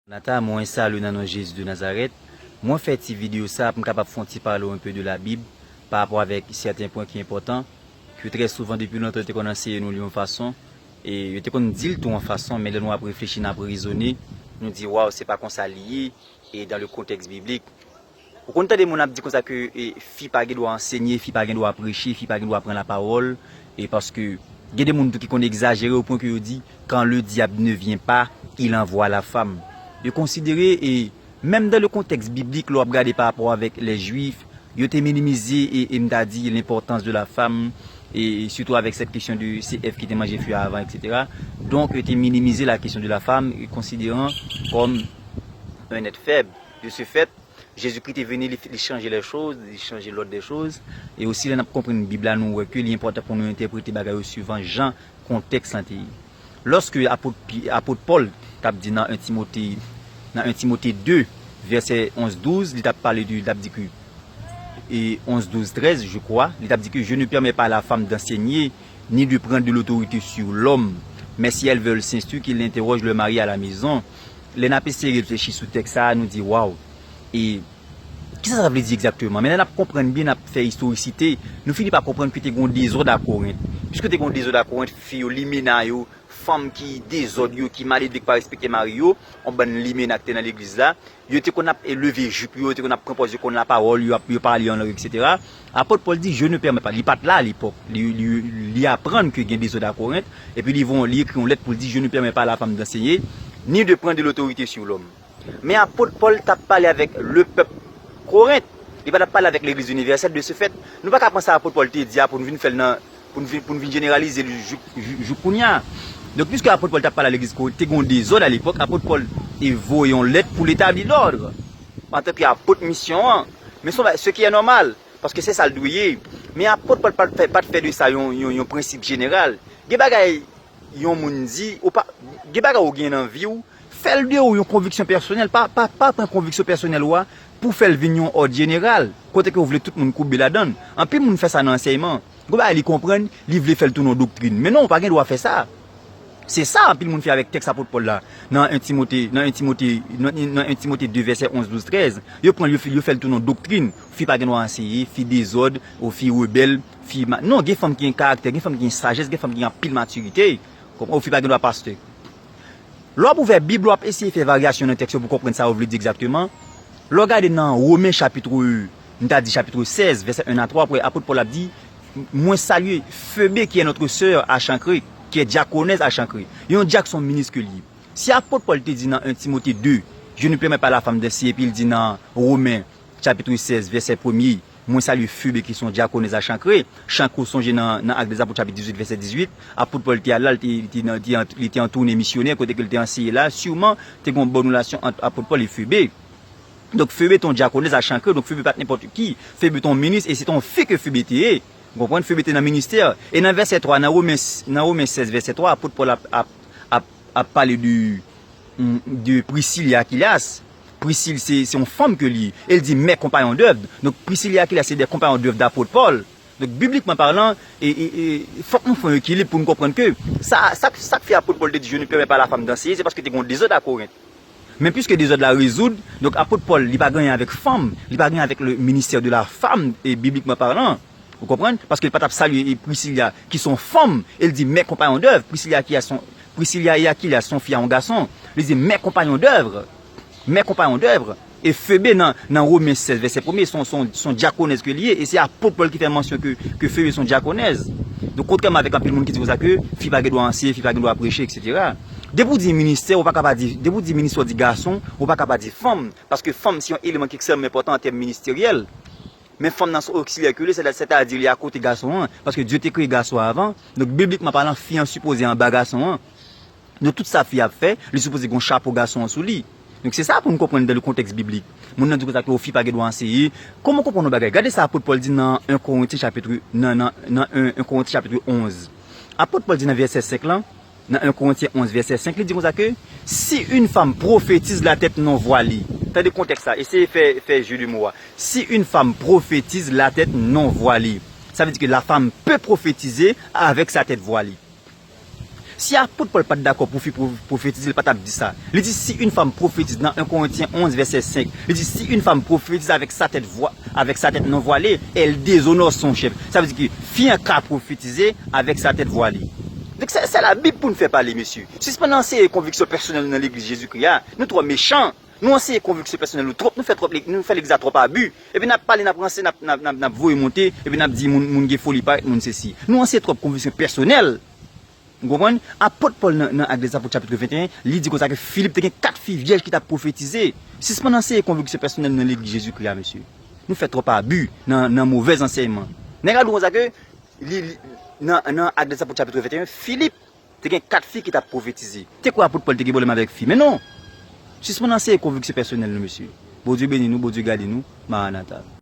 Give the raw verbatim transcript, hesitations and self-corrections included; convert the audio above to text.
Nata, mwen salye nan non Jezi de Nazarèt. Mwen fè ti videyo sa pou m kapab fè yon ti pale w enpe de Labib pa rapò avèk sèten pwen ki enpòtan, ke trè souvan depi lontan yo te konn anseye nou l yon fason, e yo te konn di l tou yon fason, men lè nou ap reflechi, n ap rezone, nou di, waw, se pa konsa li ye, e dan le kontèks biblik. Ou konn tande moun ap di konsa ke e, fi pa gen dwa ansenye, fi pa gen dwa preche, fi pa gen dwa pran lapawòl, e paske gen de moun tou ki konn egzajere o pwen ke yo di, quand le diable ne vient pas, il envoie la femme. Yo konsidere, e menm dan le kontèks biblik, lè w ap gade pa rapò avèk lè Jwif, yo te minimize, e, e m ta di, lenpòtans de la femme, e sitou avèk sèt kesyon de se Èv ki te manje fi a avan, etsetera. Donk, yo te minimize la kesyon de la femme, e konsideran kòm un être faible. De ce fait, Jezikri te vini, li, li chanje lè choz, li chanje lòd dè choz. E osi, lè n ap konprann Bib la, nou wè ke li enpòtan pou nou entèprete bagay yo suivan jan kontèks lan te ye. Lòske apot, Pi- apot Pòl t ap di nan en Timote, nan en Timote de, vèsè onz douz, li t ap pale de, li t ap di ke, e onz douz trèz, je crois, li t ap di ke je ne permets pas à la femme d'enseigner, ni de prendre de l'autorité sur l'homme, mais si elles veulent s'instruire, qu'elles interrogent leur mari à la maison. Lè n ap eseye reflechi sou tèks sa a, nou di, waw, e kisa sa vle di egzakteman? Men lè n ap konprann byen, n ap fè istorisite, nou fini pa konprann ke te gen yon dezòd a Korent. Piske te gen yon dezòd a Korent, fi yo, limena yo, fanm ki dezòd yo, ki maledve, ki pa respekte mari yo, yon bann limena ki te nan legliz la, yo te konn ap leve jip yo, yo te konn ap pran pòz yo konn lapawòl, yo ap yo pale an lang, etsetera. Apot Pòl di, je ne permets pas, li pa t la alepòk, li, li, li aprann ke gen dezòd a Korent, epi li voye, li ekri yon lèt pou l di, je ne permets pas à la femme d'enseigner, ni de prendre de l'autorité sur l'homme. Men apot Pòl t ap pale avèk lepèp Korent. Li pa t ap pale avèk legliz inivèsèl. De ce fait, nou pa ka pran sa apot Pòl te di a pou n vin fè l nan, pou n vin, pou n vin jeneralize l jouk, jouk, jouk kounye a. Donk, piske apot Pòl t ap pale a legliz Korent, te gen yon dezòd alepòk, apot Pòl te voye yon lèt pou l etabli lòd antanke apot misyon an. Men se yon ba- ce qui est normal, paske se sa l dwe ye. Men apot Pòl pa t fè, pa t fè de sa yon, yon, yon prensip jeneral. Gen bagay yon moun di, ou pa, gen bagay ou gen nan vi w, fè l de ou yon konviksyon pèsonèl, pa, pa, pa pran konviksyon pèsonèl ou a pou fè l vin yon òd jeneral, kote ke w vle tout moun koube ladan l. Anpil moun fè sa nan ansèyman. Gon bagay li konprann, li vle fè l tounen yon doktrin. Men non, ou pa gen dwa fè sa. Se sa anpil moun fè avèk tèks apot Pòl la. Nan en Timote, nan en Timote, nan, nan en Timote de vèsè onz, douz, trèz, yo pran l, yo fè, yo fè l tounen yon doktrin. Fi pa gen dwa anseye, fi dezòd, ou fi rebèl, fi ma-, non, gen fanm ki gen karaktè, gen fanm ki gen sajès, gen fanm ki gen anpil matirite. Konprann? Ou fi pa gen dwa pastè. Lè w ap ouvè Bib, lè w ap eseye fè varyasyon nan tèks yo pou w konprann sa yo vle di egzakteman, lè w gade nan Women chapit, m ta di chapit sèz, vèsè en a twa, w ap wè apot Pòl ap di, mwen salye Febe, qui est notre sœur à Chancré, qui est diaconesse à Chancré. Yon dyak se yon minis ke l ye. Si apot Pòl te di nan en Timote de, je ne permets pas à la femme d'enseigner, epi l di nan Women, chapit sèz, vèsè premye, mwen salye Febe ki se yon dyakonès a Chankre. Chankre, ou sonje nan, nan Ak dèzapot, chapit dizuit, vèsè dizuit, apot Pòl te al la, li te, li te, nan- li te an- li te an toune misyonè, kote ke l te anseye la, siman, te gen yon bòn relasyon ant apot Pòl e Febe. Donk, Febe te yon dyakonès a Chankre, donk Febe pa t nenpòt ki, Febe te yon minis, e se te yon fi ke Febe te ye. Ou konprann? Febe te nan ministè. E nan vèsè twa, nan Women, nan Women sèz, vèsè twa, apot Pòl ap, ap, ap, ap pale de, de Prisil e Akilas. Prisil, se, se yon fanm ke li ye. E l di, mes compagnons d'œuvre. Donk, Prisil e Akilas, se de compagnons d'œuvre d'apot Pòl. Donk, biblikman palan, e, e, e, fòk nou fè yon ekilib pou nou konprann ke sa, sa, sa k fè apot Pòl te di, je ne permets pas à la femme d'enseigner, se paske te gen yon dezòd a Korent. Men piske dezòd la rezoud, donk apot Pòl, li pa gen anyen avèk fanm, li pa gen anyen avèk le ministère de la femme, e biblikman palan. Ou konprann? Paske li pa t ap salye e Prisila, ki se yon fanm, e l di, mes compagnons d'œuvre. Prisila ki a son, Prisila e Akila se yon fi a yon gason. Li di, mes compagnons d'œuvre. Mes compagnons d'œuvre. E Febe nan, nan Women sèz, vèsè premye, se yon, se yon, se yon dyakonès ke li ye, e se apot Pòl ki fè mansyon ke, ke Febe se yon dyakonès. Donk, kontrèman avèk anpil moun ki di konsa ke fi pa gen dwa anseye, fi pa gen dwa preche, etsetera. Depi w di ministè, ou pa ka pa di, depi w di ministè, ou di gason, ou pa ka pa di fanm, paske fanm se yon eleman ki ekstrèmman enpòtan an tèm ministeryèl. Men fanm nan se yon oksilyè ke li ye, sètadi li akote gason an, paske Dye te kreye gason an avan. Donk, biblikman palan, fi an sipoze anba gason an. Donk, tout sa fi a ap fè, li sipoze gen yon chapo gason an sou li. Donk, se sa pou nou konprann dan le kontèks biblik. Moun nan di konsa ke fi pa gen dwa anseye. Kòman w konprann yon bagay? Gade sa apot Pòl di nan en Korentyen chapit, nan, nan, nan en, en Korentyen chapit onz. Apot Pòl di nan vèsè senk lan, nan en Korentyen onz, vèsè senk, li di konsa ke, si une femme prophétise la tête non voilée, tande kontèks la, eseye fè, fè jeu de mots a. Si une femme prophétise la tête non voilée, sa vle di ke la femme peut prophétiser avec sa tête voilée. Si apot Pòl pa t dakò pou fi pwo- pwofetize, li pa t ap di sa. Li di, si une femme prophétise, dans un Corinthiens onze, verset cinq, li di, si une femme prophétise avec sa tête, voi- avec sa tête non voilée, elle déshonore son chef. Sa vle di ke fi an ka pwofetize avèk sa tèt vwale. Donk, se, se Labib pou n fè pale, mesye. Sispann anseye konviksyon pèsonèl nou nan legliz Jezikri a. Nou twò mechan. Nou anseye konviksyon pèsonèl nou twòp, nou fè twòp, nou fè legliz la twòp abi. Epi n ap pale, n ap ranse, n ap, n ap, n ap, n ap voye monte, epi n ap di moun, moun gen foli, parèt moun sesi. Nou anseye twòp konviksyon pèsonèl. Ou konprann? Apot Pòl nan, nan Ak dè Zapot chapit venteyen, li di konsa ke Filip te gen kat fi vyèj ki t ap pwofetize. Sispann anseye konviksyon pèsonèl nan legliz Jezikri a, mesye. Nou fè twòp abi nan, nan movèz ansèyman. Nèg la di konsa ke li, li, nan, nan Ak dè Zapot chapit venteyen, Filip te gen kat fi ki t ap pwofetize. Te kwè apot Pòl te gen pwoblèm avèk fi, men non. Sispann anseye konviksyon pèsonèl nou, mesye. Bondye beni nou, Bondye gade nou. Maranata.